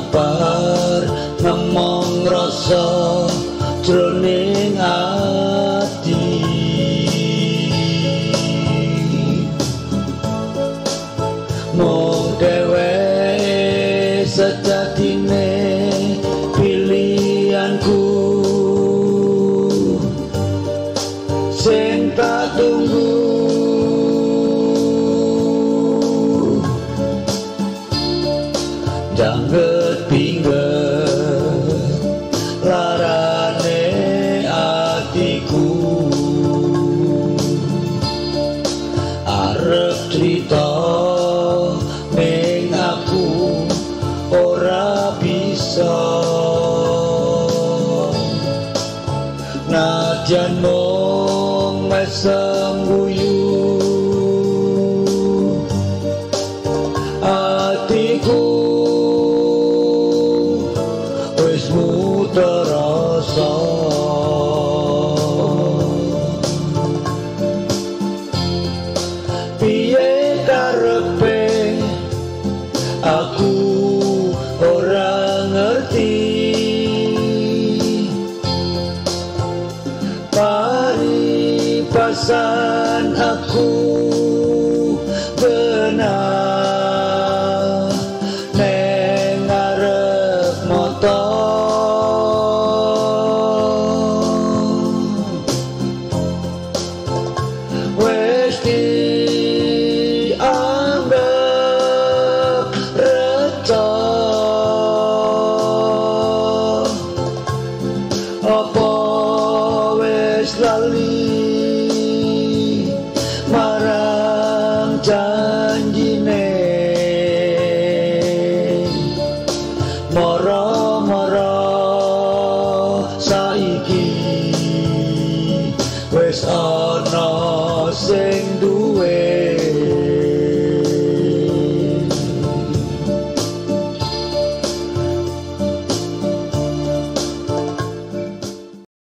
Sabar ngomong rasa jroning ati. Mung dheweke sejatine pilihanku sing tak tunggu. Jangget pinggir larane atiku, arep crita ning aku ora bisa. Najan mung mesem guyu atiku wis muter rasa. Piye karepe aku ora ngerti, paribasan aku benar neng ngarep mata. Wis dianggep reca, apa wis lali marang janjine? Moro